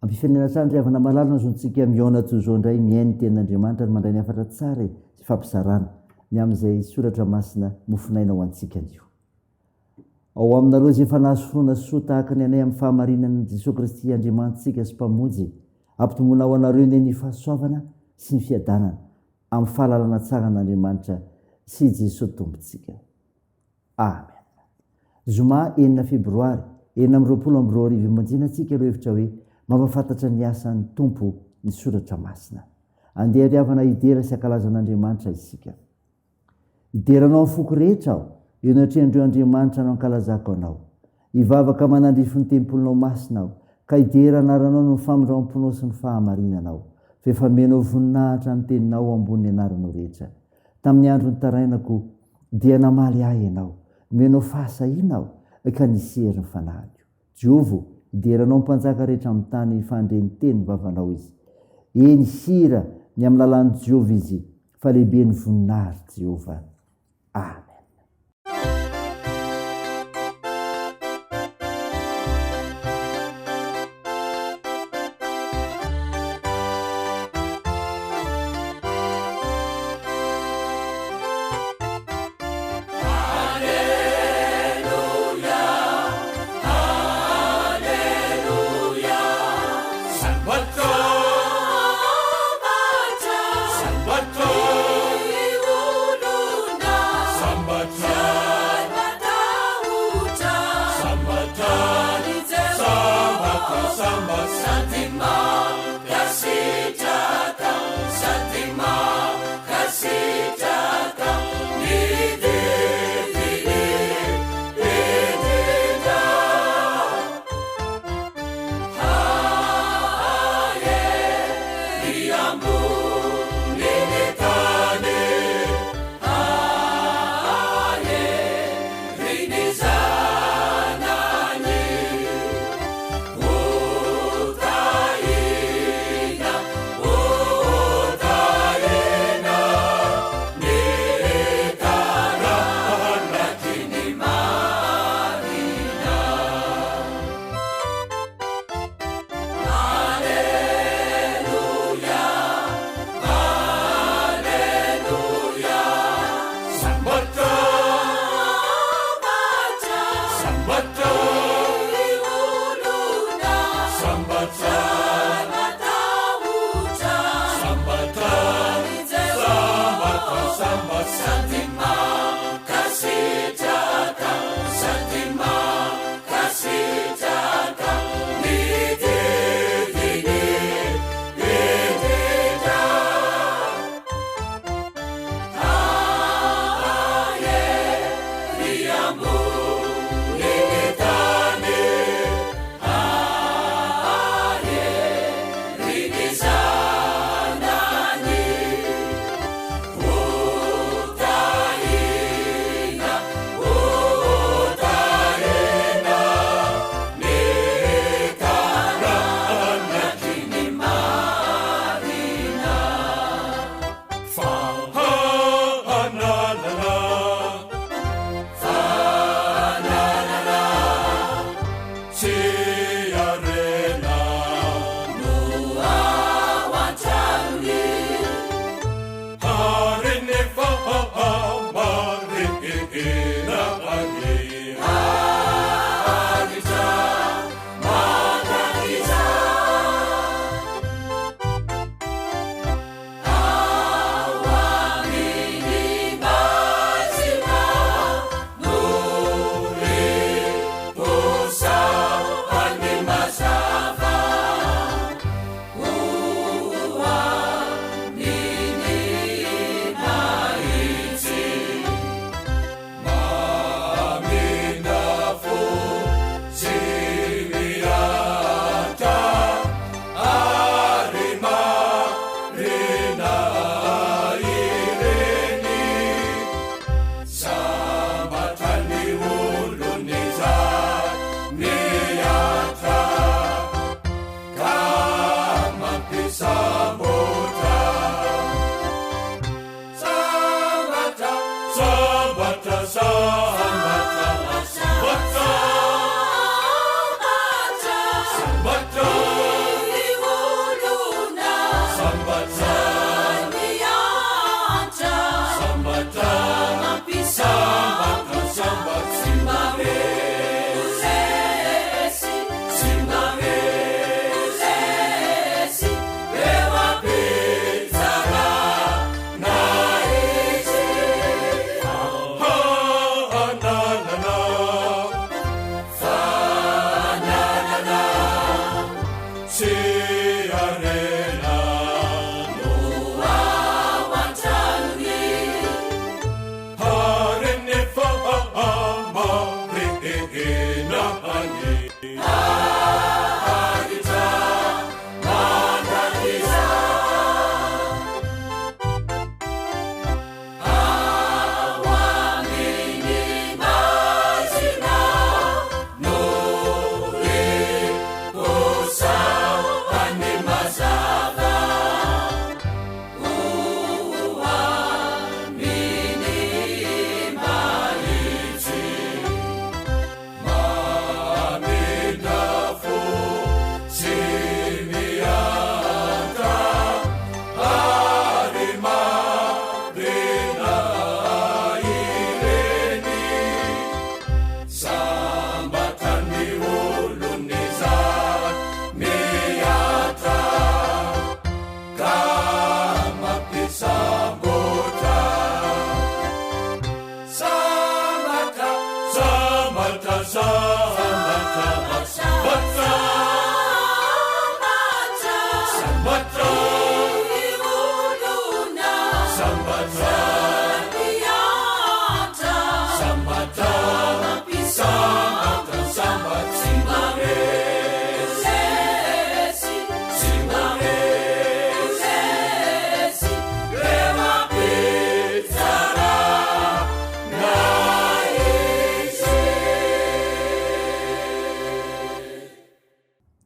Am-pifaliana hatrany ry havana malala no azontsika mihaona toy izao indray mihaino ny tenin'Andriamanitra ary mandray ny hafatra tsara e sy fampizarana ny amin'izay soratra masina mofonaina ho antsika anio. Ao aminareo izay efa nahazo finoana soa tahaka ny anay amin'ny fahamarinan'i Jesoa Kristy Andriamanitsika sy Mpamonjy, ampitomboina ho anareo anie ny fahasoavana sy ny fiadanana amin'ny fahalalana tsara an'Andriamanitra sy i Jesoa Tompontsika. Amen. Zoma enina febroary 2026 Imonjiana antsika ireo hevitra hoe mampahafantatra ny asan'ny Tompo ny soratra masina. Andeha ry havana hidera sy hankalaza an'Andriamanitra isika. Hidera Anao amin'ny foko rehetra aho, eo anatrehan'ireo andriamanitra no hankalazako Anao. Hivavaka manandrify ny tempolinao masina aho, ka hidera anaranao noho ny famindram-ponao sy ny fahamarinanao, fa efa omenao voninahitra ny teninao ambonin'ny anaranao rehetra. Tamin'ny andro nitarainako, dia namaly ahy Ianao, nomenao fahasahiana aho, ka nisy hery ny fanahiko. Jehovah ô, hidera Anao ny mpanjaka rehetra amin'ny tany fa handre ny tenin'ny vavanao izy. Eny, hihira ny amin'ny lalàn'i Jehovah izy, fa lehibe ny voninahitr'i Jehovah. Amen.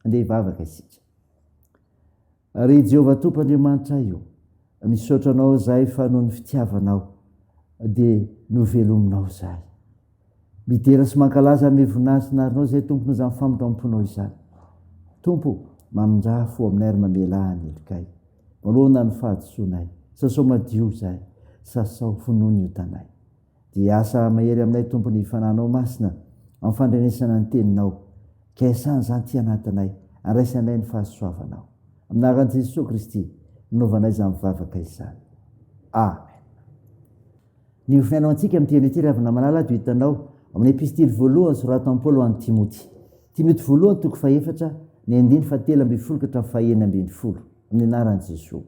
Andeha hivavaka isika. Ry Jehovah Tompo Andriamanitray ô, misaotra Anao izahay fa noho ny fitiavanao dia novelominao izahay. Midera sy mankalaza hanome voninahitra ny anaranao izahay Tompo noho izany famindram-ponao izany. Tompo, mamindrà fo aminay ary mamelà ny helokay. Manoloana ny fahadisoanay, sasao madio izahay, sasao vonoy ny otanay. Dia asa mahery aminay Tompo ny Fanahinao Masina amin'ny fandrenesana ny Teninao, ka iasany izany ty anatinay, andraisanay ny fahasoavanao. Amin'ny anaran'i Jesoa Kristy no nanaovanay izany vavaka izany. Amen. Ny ho fiainao antsika amin'ity anio ity ry havana malala dia hitanao amin'ny epistily voalohany soratan'i Paoly ho an'i Timoty. Timoty voalohany toko fahefatra ny andininy fahatelo ambin'ny folo ka hatramin'ny fahenina ambin'ny folo. Amin'ny anaran'i Jesoa.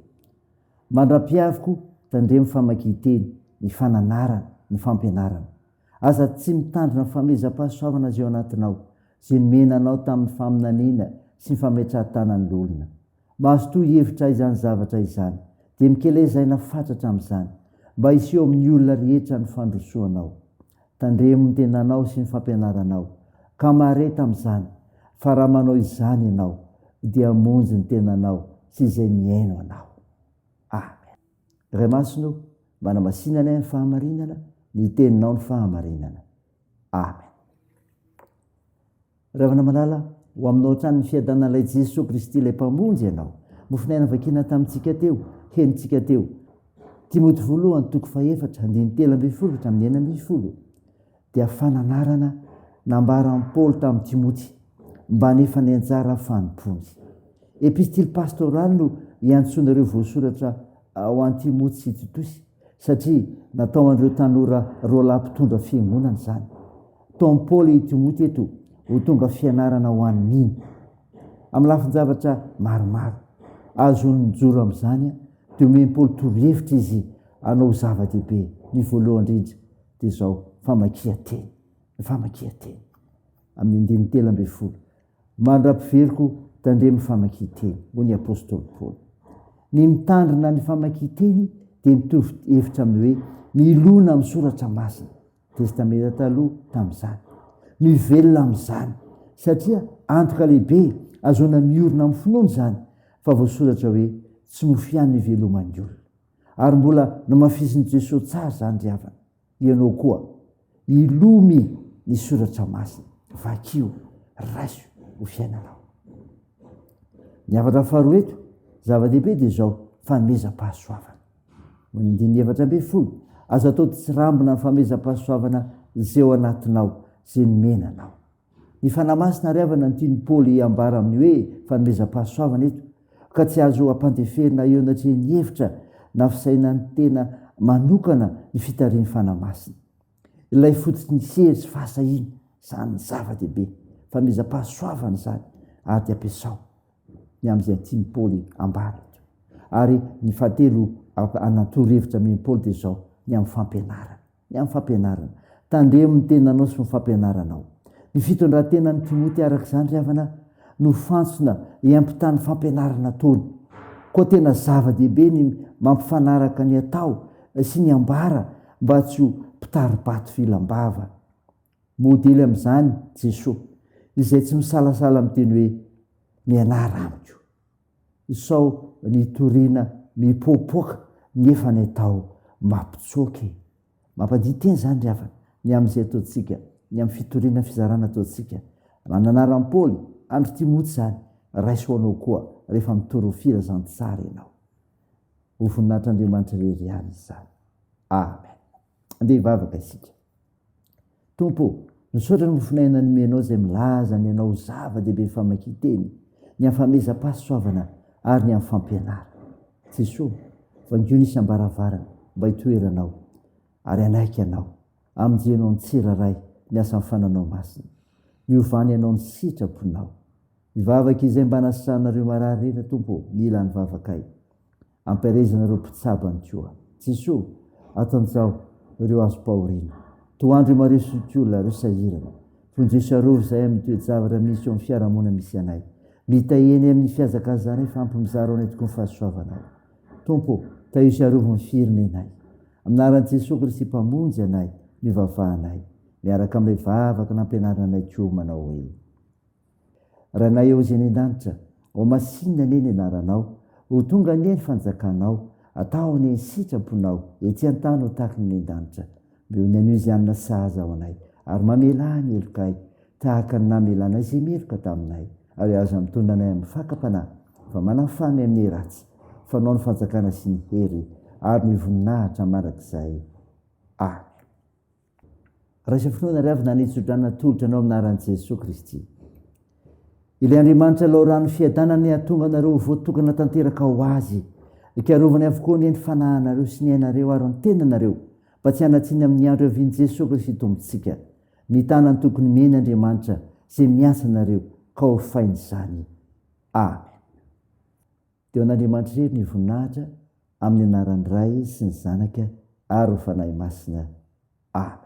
Mandra-piaviko, tandremo famakian-teny, ny fananarana, ny fampianarana. Aza tsy mitandrina ny famehezam-pahasoavana izay ao anatinao, izay nomena anao tamin'ny faminaniana sy ny fametrahan-tanan'ny loholona. Mazotoa hihevitra izany zavatra izany, dia mikeleza aina fatratra amin'izany, mba hiseho amin'ny olona rehetra ny fandrosoanao. Tandremo ny tenanao sy ny fampianaranao, ka mahareta amin'izany, fa raha manao izany ianao, dia hamonjy ny tenanao sy izay mihaino anao. Amen. Ray Masina o, manamasina anay amin'ny fahamarinana, ny teninao ny fahamarinana. Amen. Ravana malala, ho aminao hatrany ny fiadanan'ilay Jesoa Kristy ilay Mpamonjy ianao. Mofon'aina vakiana tamintsika teo, henontsika teo. Timoty voalohany toko fahefatra, andininy 13 hatramin'ny 16 dia fananarana nambaran'i Paoly tamin'i Timoty mba hanefa ny anjara fanompoany. Epistily pastoraly no iantsoana ireo voasoratra ho an'i Timoty sy Titosy satria natao an'ireo tanora roalahy mpitondra fiangonana izany. Taon'i Paoly i Timoty eto ho tonga fianarana ho an'ny mino. Amin'ny lafin-javatra maromaro. Azony mijoro amin'izany dia omen'i Paoly torohevitra izy hanao zava-dehibe. Ny voalohany indrindra dia izao, famakian-teny. Ny famakian-teny. Amin'ny andininy 13. Mandra-piveriko, tandremo ny famakian-teny, hoy ny apostoly Paoly. Ny mitandrina ny famakian-teny dia mitovy hevitra amin'ny hoe milona amin'ny soratra masina. Testamenta Taloha tamin'izany. Mivelona amin'izany, satria antoka lehibe ahazoana miorina amin'ny finoana izany, fa voasoratra hoe, Tsy mofo ihany no iveloman'ny olona. Ary mbola nomafisin'i Jesoa tsara izany ry havana. Ianao koa, ilomy ny soratra masina, vakio, raiso ho fiainanao. Ny hafatra faharoa eto, zava-dehibe dia izao, fanomezam-pahasoavana. Ny andininy 14, Aza atao tsirambina ny famehezam-pahasoavana izay ao anatinao, izay nomena anao. Ny Fanahy Masina ary havana no tian'i Paoly hambara amin'ny hoe fanomezam-pahasoavana eto, ka tsy azo ampandeferina eo anatrehan'ny hevitra na fisainan'ny tena manokana ny fitarihan'ny Fanahy Masina. Ilay fototry ny hery sy fahasahiana, izany ny zava-dehibe. Fanomezam-pahasoavana izany, ary dia ampiasao. ny amin'izay tian'i Paoly ambara eto. Ary ny fahatelo anatoro hevitra amen'i Paoly dia izao, ny amin'ny fampianarana. Ny amin'ny fampianarana. Tandremo ny tenanao sy ny fampianaranao. Ny fitondran-tenan'i Timoty araka izany ry havana no fantsona hiampitan'ny fampianarana ataony. Koa tena zava-dehibe ny mampifanaraka ny atao sy ny ambara mba tsy ho mpitari-bato vilam-bava. Modely amin'izany Jesoa, izay tsy misalasala miteny hoe, Mianara amiko. Sao ny toriana mipoapoaka nefa ny atao mampitsoaka e! Mampadia teny izany ry havana, ny amin'izay ataontsika, ny amin'ny fitoriana fizarana ataontsika. Raha nanaran'i Paoly, andry Timoty izany, raiso ho anao koa rehefa mitory ny filazantsara ianao. Ho voninahitr'Andriamanitra irery ihany izany. Amen. Andeha hivavaka isika. Tompo ô, misaotra ny mofon'aina nomenao izay milaza ny Anao ho zava-dehibe ny famakian-teny, ny amin'ny famehezam-pahasoavana ary ny amin'ny fampianarana. Jesoa, vangio ny isam-baravarana mba hitoeranao ary hanaiky Anao, hamonjenao ny tsirairay ny asan'ny Fananao Masina. Niovany Anao ny sitraponao. Mivavaka izay mba nasitrahanareo marary rehetra Tompo ô, mila ny vavakay. Ampielezana ireo mpitsabo ihany koa. Jesoa, atanjaho ireo azom-pahoriana. Tohandro i Maria Sotiolona, ireo sahirana. Vonjeo sy arovy izahay amin'ny toe-javatra misy eo amin'ny fiarahamonina misy anay. Mitahia anay amin'ny fihazakazanay fa ampy mizara ho anay tokoa ny fahasoavanao. Tompo ô, tahio sy arovy ny firenenay. Amin'ny anaran'i Jesoa Kristy Mpamonjy anay no ivavahanay, miaraka amin'ilay vavaka nampianarina anay koa manao hoe. Rainay ao izay any an-danitra, ho masinina anie ny anaranao, ho tonga anie ny fanjakanao, atao anie ny sitraponao, ety an-tany ho tahaky ny any an-danitra. Omeo ny anio izay hanina sahaza ho anay, ary mamelà ny helokay, tahaka ny namelanay izay meloka taminay, ary aza mitondra anay amin'ny fakam-panahy, fa manafaha anay amin'ny ratsy, fa Anao ny fanjakana sy ny hery ary ny voninahitra mandrakizay. Amen. Raisa finoana ry havana ny tsodrano natolotra anao amin'ny anaran'i Jesoa Kristy. Ilay Andriamanitra laorano fiadanana ny hahatonga anareo ho voatokana tanteraka ho Azy. Ikarovany avokoa anie ny fanahinareo sy ny ainareo ary ny tenanareo mba tsy hanatsiny amin'ny andro hiavian'i Jesoa Kristy Tompontsika. Mitana ny tokony omeny Andriamanitra izay miasa anareo ka ho fain'izany. Amen. Dia ho an'Andriamanitra irery ny voninahitra amin'ny anaran'ny Ray sy ny Zanaka ary ny Fanahy Masina. Amen.